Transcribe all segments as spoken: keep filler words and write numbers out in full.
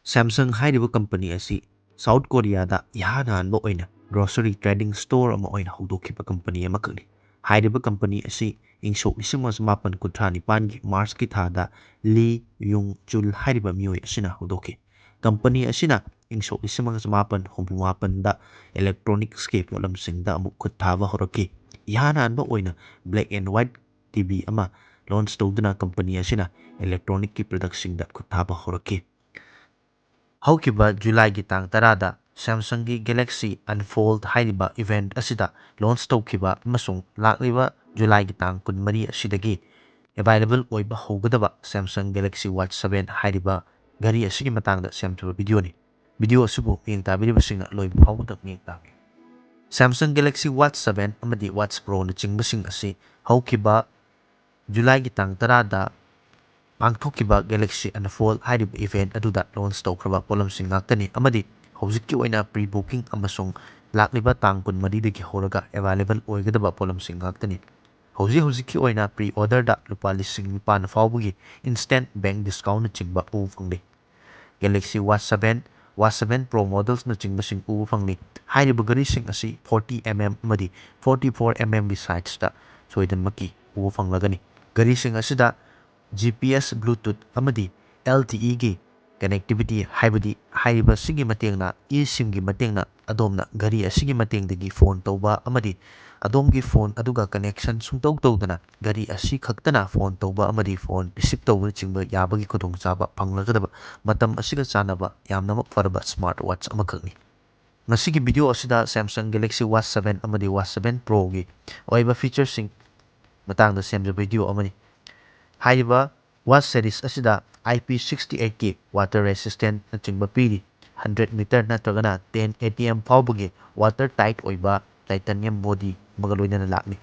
Samsung ꯍꯥꯏꯔꯤꯕ company ꯑꯁꯤ south ꯀꯣꯔꯤꯌꯥꯗ ꯏꯍꯥꯟ ꯍꯥꯟꯕ ꯑꯣꯏꯅ ꯒ꯭ꯔꯣꯁꯔꯤ ꯇ꯭ꯔꯦꯗꯤꯡ ꯁ꯭ꯇꯣꯔ ꯑꯃ ꯑꯣꯏꯅ ꯍꯧꯗꯣꯛꯈꯤꯕ ꯀꯝꯄꯅꯤ ꯑꯃꯈꯛꯅꯤ꯫ ꯍꯥꯏꯔꯤꯕ ꯀꯝꯄꯅꯤ ꯑꯁꯤ ꯏꯪ ꯁꯣꯛ ꯂꯤꯁꯤꯡ ꯑꯃ ꯆꯃꯥꯄꯟ ꯀꯨꯟꯊ꯭ꯔꯥ ꯅꯤꯄꯥꯟꯒꯤ ꯃꯥꯔꯆꯀꯤ ꯊꯥꯗ ꯂꯤ ꯌꯨꯡ ꯆꯨꯜ ꯍꯥꯏꯔꯤꯕ ꯃꯤꯑꯣꯏ ꯑꯁꯤꯅ ꯍꯧꯗꯣꯛꯈꯤ꯫ ꯀꯝꯄꯅꯤ ꯑꯁꯤꯅ ꯏꯪ ꯁꯣꯛ ꯂꯤꯁꯤꯡ ꯑꯃ ꯆꯃꯥꯄꯟ ꯍꯨꯝꯐꯨ ꯃꯥꯄꯟꯗ ꯏꯂꯦꯛꯇ꯭ꯔꯣꯅꯤꯛꯁꯀꯤ ꯄꯣꯠꯂꯝꯁꯤꯡꯗ ꯑꯃꯨꯛ ꯈꯨꯠ ꯊꯥꯕ ꯍꯧꯔꯛꯈꯤ꯫ ꯏꯍꯥꯟ ꯍꯥꯟꯕ ꯑꯣꯏꯅ black and white T V ꯑꯃ ꯂꯣꯟꯆ ꯇꯧꯗꯨꯅ ꯀꯝꯄꯅꯤ ꯑꯁꯤꯅ ꯏꯂꯦꯛꯇ꯭ꯔꯣꯅꯤꯛꯀꯤ ꯄ꯭ꯔꯗꯛꯁꯤꯡꯗ ꯈꯨꯠ ꯊꯥꯕ ꯍꯧꯔꯛꯈꯤ꯫ ꯍꯧꯈꯤꯕ ꯖꯨꯂꯥꯏꯒꯤ ꯇꯥꯡ ꯇꯔꯥꯗ Samsungꯒꯤ Galaxy Unfold ꯍꯥꯏꯔꯤꯕ ꯏꯚꯦꯟꯠ ꯑꯁꯤꯗ ꯂꯣꯟꯆ ꯇꯧꯈꯤꯕ ꯑꯃꯁꯨꯡ ꯂꯥꯛꯂꯤꯕ ꯖꯨꯂꯥꯏꯒꯤ ꯇꯥꯡ ꯀꯨꯟꯃꯔꯤ ꯑꯁꯤꯗꯒꯤ ꯑꯦꯚꯥꯏꯂꯦꯕꯜ ꯑꯣꯏꯕ ꯍꯧꯒꯗꯕ Samsung Galaxy Watch seven ꯍꯥꯏꯔꯤꯕ ꯘꯔꯤ ꯑꯁꯤꯒꯤ ꯃꯇꯥꯡꯗ ꯁꯦꯝꯖꯕ ꯚꯤꯗꯤꯑꯣꯅꯤ꯫ ꯚꯤꯗꯤꯑꯣ ꯑꯁꯤꯕꯨ ꯃꯤꯠꯌꯦꯡ ꯇꯥꯕꯤꯔꯤꯕꯁꯤꯡꯅ ꯂꯣꯏꯕ ꯐꯥꯎꯕꯗ ꯃꯤꯠꯌꯦꯡ ꯇꯥꯕꯤꯌꯨ꯫ Samsung Galaxy Watch seven ꯑꯃꯗꯤ Watch Proꯅꯆꯤꯡꯕꯁꯤꯡ ꯑꯁꯤ ꯍꯧꯈꯤꯕ ꯖꯨꯂꯥꯏꯒꯤ ꯇꯥꯡ ꯇꯔꯥꯗ ꯄꯥꯡꯊꯣꯛꯈꯤꯕ Galaxy Unfold ꯍꯥꯏꯔꯤꯕ ꯏꯚꯦꯟꯠ ꯑꯗꯨꯗ ꯂꯣꯟꯆ ꯇꯧꯈ꯭ꯔꯕ ꯄꯣꯠꯂꯝꯁꯤꯡ ꯉꯥꯛꯇꯅꯤ ꯑꯃꯗꯤ ꯍꯧꯖꯤꯛꯀꯤ ꯑꯣꯏꯅ ꯄ꯭ꯔꯤ ꯕꯨꯀꯤꯡ ꯑꯃꯁꯨꯡ ꯂꯥꯛꯂꯤꯕ ꯇꯥꯡ ꯀꯨꯟꯃꯔꯤꯗꯒꯤ ꯍꯧꯔꯒ ꯑꯦꯚꯥꯏꯂꯦꯕꯜ ꯑꯣꯏꯒꯗꯕ ꯄꯣꯠꯂꯝꯁꯤꯡ ꯉꯥꯛꯇꯅꯤ꯫ ꯍꯧꯖꯤꯛ ꯍꯧꯖꯤꯛꯀꯤ ꯑꯣꯏꯅ ꯄ꯭ꯔꯤ ꯑꯣꯔꯗꯔꯗ ꯂꯨꯄꯥ ꯂꯤꯁꯤꯡ ꯅꯤꯄꯥꯟ ꯐꯥꯎꯕꯒꯤ instant bank discountꯅꯆꯤꯡꯕ ꯎꯕ ꯐꯪꯂꯤ꯫ Galaxy Watch seven, Watch seven Pro modelsꯅꯆꯤꯡꯕꯁꯤꯡ ꯎꯕ ꯐꯪꯂꯤ꯫ ꯍꯥꯏꯔꯤꯕ ꯘꯔꯤꯁꯤꯡ ꯑꯁꯤ forty mm ꯑꯃꯗꯤ forty-four mmꯒꯤ ꯁꯥꯏꯖꯇ ꯁꯣꯏꯗꯅꯃꯛꯀꯤ ꯎꯕ ꯐꯪꯂꯒꯅꯤ꯫ ꯘꯔꯤꯁꯤꯡ ꯑꯁꯤꯗ G P S, Bluetooth ꯑꯃꯗꯤ L T Eꯒꯤ connectivity, ꯍꯥꯏꯕꯗꯤ ꯍꯥꯏꯔꯤꯕꯁꯤꯒꯤ ꯃꯇꯦꯡꯅ, eSIMꯒꯤ ꯃꯇꯦꯡꯅ ꯑꯗꯣꯝꯅ ꯘꯔꯤ ꯑꯁꯤꯒꯤ ꯃꯇꯦꯡꯗꯒꯤ ꯐꯣꯟ ꯇꯧꯕ ꯑꯃꯗꯤ ꯑꯗꯣꯝꯒꯤ ꯐꯣꯟ ꯑꯗꯨꯒ connection ꯁꯨꯡꯇꯧ ꯇꯧꯗꯅ ꯘꯔꯤ ꯑꯁꯤ ꯈꯛꯇꯅ ꯐꯣꯟ ꯇꯧꯕ ꯑꯃꯗꯤ ꯐꯣꯟ receive ꯇꯧꯕꯅꯆꯤꯡꯕ ꯌꯥꯕꯒꯤ ꯈꯨꯗꯣꯡꯆꯥꯕ ꯐꯪꯂꯒꯗꯕ ꯃꯇꯝ ꯑꯁꯤꯒ ꯆꯥꯟꯅꯕ ꯌꯥꯝꯅꯃꯛ ꯐꯔꯕ smart watch ꯑꯃꯈꯛꯅꯤ꯫ ꯉꯁꯤꯒꯤ ꯚꯤꯗꯤꯑꯣ ꯑꯁꯤꯗ Samsung Galaxy Watch seven ꯑꯃꯗꯤ Watch seven Proꯒꯤ ꯑꯣꯏꯕ featureꯁꯤꯡ ꯃꯇꯥꯡꯗ ꯁꯦꯝꯖꯕ ꯚꯤꯗꯤꯑꯣ ꯑꯃꯅꯤ꯫ ꯍꯥꯏꯔꯤꯕ watch series ꯑꯁꯤꯗ I P sixty-eightꯀꯤ water resistantꯅꯆꯤꯡꯕ ꯄꯤꯔꯤ꯫ Hundred meter ꯅꯠꯇ꯭ꯔꯒꯅ ten A T M ꯐꯥꯎꯕꯒꯤ water tight ꯑꯣꯏꯕ titanium body ꯑꯃꯒ ꯂꯣꯏꯅꯅ ꯂꯥꯛꯂꯤ꯫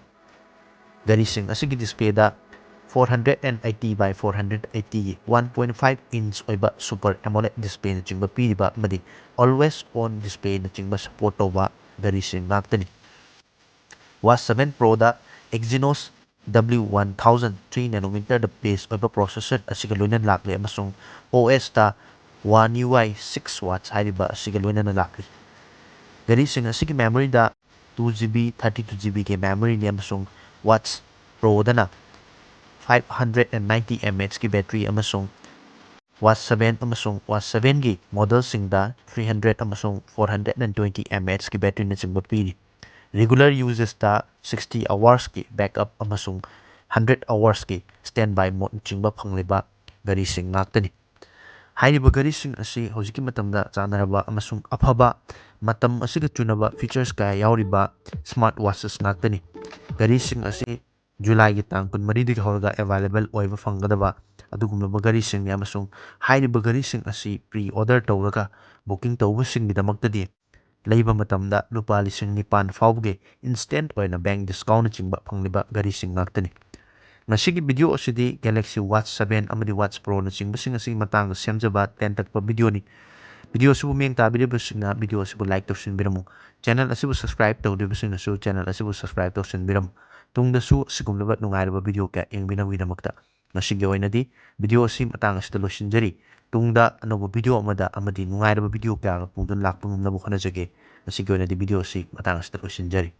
ꯘꯔꯤꯁꯤꯡ ꯑꯁꯤꯒꯤ displayꯗ four hundred and eighty by four hundred eightyꯒꯤ one point five inch ꯑꯣꯏꯕ Super AMOLED displayꯅꯆꯤꯡꯕ ꯄꯤꯔꯤꯕ ꯑꯃꯗꯤ always on displayꯅꯆꯤꯡꯕ support ꯇꯧꯕ ꯘꯔꯤꯁꯤꯡ ꯉꯥꯛꯇꯅꯤ꯫ Watch seven Proꯗ Exynos W one thousand three nanometerꯗ base ꯑꯣꯏꯕ processor ꯑꯁꯤꯒ ꯂꯣꯏꯅꯅ ꯂꯥꯛꯂꯦ ꯑꯃꯁꯨꯡ OSꯇ One U I six watts ꯍꯥꯏꯔꯤꯕ ꯑꯁꯤꯒ ꯂꯣꯏꯅꯅ ꯂꯥꯛꯂꯤ꯫ ꯘꯔꯤꯁꯤꯡ ꯑꯁꯤꯒꯤ memoryꯗ two GB, thirty-two GBꯒꯤ memoryꯅꯤ ꯑꯃꯁꯨꯡ Watch Proꯗꯅ five hundred and ninety mAhꯀꯤ battery ꯑꯃꯁꯨꯡ Watch seven ꯑꯃꯁꯨꯡ Watch sevenꯒꯤ modelꯁꯤꯡꯗ three hundred ꯑꯃꯁꯨꯡ four hundred and twenty mAhꯀꯤ batteryꯅꯆꯤꯡꯕ ꯄꯤꯔꯤ꯫ Regular usageꯇ sixty hoursꯀꯤ backup ꯑꯃꯁꯨꯡ hundred hoursꯀꯤ standby modeꯅꯆꯤꯡꯕ ꯐꯪꯂꯤꯕ ꯘꯔꯤꯁꯤꯡ ꯉꯥꯛꯇꯅꯤ꯫ ꯍꯥꯏꯔꯤꯕ ꯘꯔꯤꯁꯤꯡ ꯑꯁꯤ ꯍꯧꯖꯤꯛꯀꯤ ꯃꯇꯝꯗ ꯆꯥꯅꯔꯕ ꯑꯃꯁꯨꯡ ꯑꯐꯕ, ꯃꯇꯝ ꯑꯁꯤꯒ ꯆꯨꯅꯕ features ꯀꯌꯥ ꯌꯥꯎꯔꯤꯕ smart watches ꯉꯥꯛꯇꯅꯤ꯫ ꯘꯔꯤꯁꯤꯡ ꯑꯁꯤ Julyꯒꯤ ꯇꯥꯡ ꯀꯨꯟꯃꯔꯤꯗꯒꯤ ꯍꯧꯔꯒ available ꯑꯣꯏꯕ ꯐꯪꯒꯗꯕ ꯑꯗꯨꯒꯨꯝꯂꯕ ꯘꯔꯤꯁꯤꯡꯅꯤ, ꯑꯃꯁꯨꯡ ꯍꯥꯏꯔꯤꯕ ꯘꯔꯤꯁꯤꯡ ꯑꯁꯤ pre-order ꯇꯧꯔꯒ booking ꯇꯧꯕꯁꯤꯡꯒꯤꯗꯃꯛꯇꯗꯤ ꯂꯩꯕ ꯃꯇꯝꯗ ꯂꯨꯄꯥ ꯂꯤꯁꯤꯡ ꯅꯤꯄꯥꯟ ꯐꯥꯎꯕꯒꯤ instant ꯑꯣꯏꯅ bank discountꯅꯆꯤꯡꯕ ꯐꯪꯂꯤꯕ ꯘꯔꯤꯁꯤꯡ ꯉꯥꯛꯇꯅꯤ꯫ ꯉꯁꯤꯒꯤ video ꯑꯁꯤꯗꯤ Galaxy Watch seven ꯑꯃꯗꯤ Watch Proꯅꯆꯤꯡꯕꯁꯤꯡ ꯑꯁꯤꯒꯤ ꯃꯇꯥꯡꯗ ꯁꯦꯝꯖꯕ ꯇꯦꯟꯇꯛꯄ videoꯅꯤ꯫ Video ꯑꯁꯤꯕꯨ ꯃꯤꯠꯌꯦꯡ ꯇꯥꯕꯤꯔꯤꯕꯁꯤꯡꯅ video ꯑꯁꯤꯕꯨ like ꯇꯧꯁꯤꯟꯕꯤꯔꯝꯃꯨ꯫ Channel ꯑꯁꯤꯕꯨ subscribe ꯇꯧꯗ꯭ꯔꯤꯕꯁꯤꯡꯅꯁꯨ channel ꯑꯁꯤꯕꯨ subscribe ꯇꯧꯁꯤꯟꯕꯤꯔꯝꯃꯨ꯫ ꯇꯨꯡꯗꯁꯨ ꯑꯁꯤꯒꯨꯝꯂꯕ ꯅꯨꯡꯉꯥꯏꯔꯕ video ꯀꯌꯥ ꯌꯦꯡꯕꯤꯅꯕꯒꯤꯗꯃꯛꯇ꯫ ꯉꯁꯤꯒꯤ ꯑꯣꯏꯅꯗꯤ video ꯑꯁꯤ ꯃꯇꯥꯡ ꯑꯁꯤꯗ ꯂꯣꯏꯁꯤꯟꯖꯔꯤ꯫ ꯇꯨꯡꯗ ꯑꯅꯧꯕ video ꯑꯃꯗ ꯑꯃꯗꯤ ꯅꯨꯡꯉꯥꯏꯔꯕ video ꯀꯌꯥꯒ ꯄꯨꯗꯨꯅ ꯂꯥꯛꯄ ꯉꯝꯅꯕ ꯍꯣꯠꯅꯖꯒꯦ꯫ ꯉꯁꯤꯒꯤ ꯑꯣꯏꯅꯗꯤ video ꯑꯁꯤ ꯃꯇꯥꯡ ꯑꯁꯤꯗ ꯂꯣꯏꯁꯤꯟꯖꯔꯤ꯫